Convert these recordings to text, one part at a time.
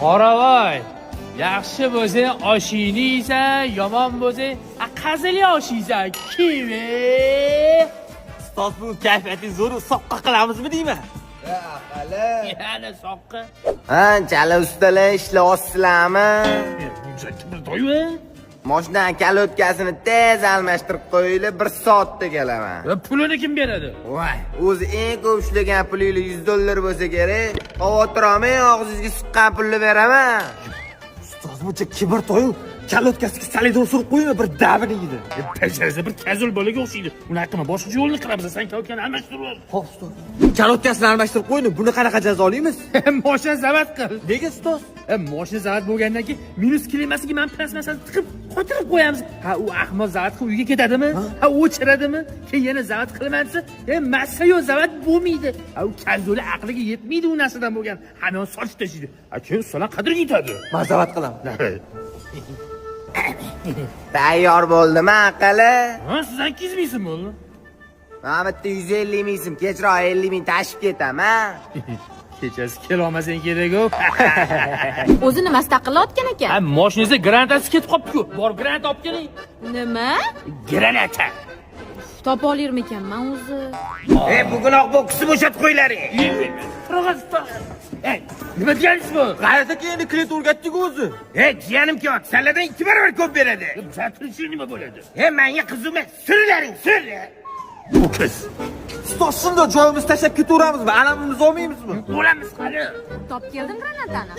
Qoravoy, yaxshi bo'lsang oshingni yeysan, yomon bo'lsang qazili osh yeysan. Kivi. Ustoz, bu kayfiyati zo'r, soqqa qilamizmi deyman. Yana soqqa. Ha, chala ustalar, ishlayapsizlarmi? To'ymi? Moshinani kalotkasini tez almashtirib qo'yinglar, bir soatda kelaman. Va pulini kim beradi? Voy, o'zi eng ko'p ishlagan pulingiz $100 bo'lsa kerak. Xavotir olmang, og'zingizga suqqan pulni beraman. Ustoz, buncha kibr toyu, kalotkasiga солидол surib qo'yma, bir davini yedi. Bajarsa bir kazul bolaga o'xshaydi. Unaqa qilma, boshqa yo'lni qilamiz. Sen kalotkani almashtirib. Xo'p, ustoz. Kalotkasini almashtirib qo'yni, buni qanaqa jazolaymiz? Moshina zavat qil. Nega, ustoz? Moshina zavat bo'lgandan keyin minus klimasiga mana plastmassani tiqib qotirib qo'yamiz. Ha, u ahmoq zavat qilib uyga ketadimi? Ha, o'chiradimi? Keyin yana zavat qilaman desa, massa yo'q, zavat bo'lmaydi. Ha, u kazuli aqliga yetmaydi u narsadan bo'lgan. Hamyon sochib tashlaydi. Ha, keyin ustalar qadriga yetadi. Men zavat qilaman. Tayyor bo'ldimi aqali? Ha, sizdan 200 ming so'm bo'ldi. Mana bu yerda 150 ming so'm, kechroq 50 ming tashib ketaman. Kechasi kelolmasang kerak-ku. O'zi nimasi taqillayotgan ekan? Ha, moshinangizda granatasi ketib qolibdi-ku. Borib granata olib keling. Nima? Granata. Topa olarmikanman o'zi? E, bugunoq boksni bo'shatib qo'ylaring. Ey, nima deganingiz bu? G'ayrat aka, endi klient o'rgatdik o'zi. E, jiyanim kelyapti. Sanlardan 2 barobar ko'p beradi. Bizlar nima bo'ladi? E, menga qiziqma. Surilaring, sur. Ho'kiz. Ustoz, shunday joyimizni tashlab ketaveramizmi? Alamimizni olmaymizmi? Bo'lamiz hali. Topib keldim granatani.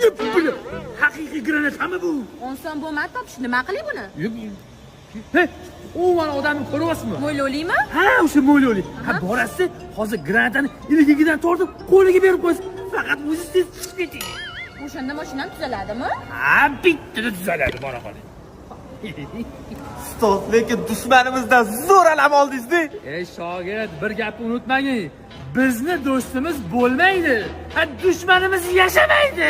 Haqiqiy granatami bu? Oson bo'lmadi topish. Nima qilay buni? He, u mana odamni ko'ryapsizmi? Mo'ylovlimi? Ha, o'sha mo'ylovli. Ha, borasiz, hozir granatani ilgigidan tortib qo'liga berib qo'yasiz. Faqat o'zingiz tez chiqib keting. O'shanda mashinam tuzaladimi? Ha, bittada tuzaladi, bora qoling. Ustoz, lekin dushmanimizdan zo'r alam oldingiz-da. Ey shogird, bir gapni unutmangin. Bizni do'stimiz bo'lmaydi. Ha, dushmanimiz yashamaydi.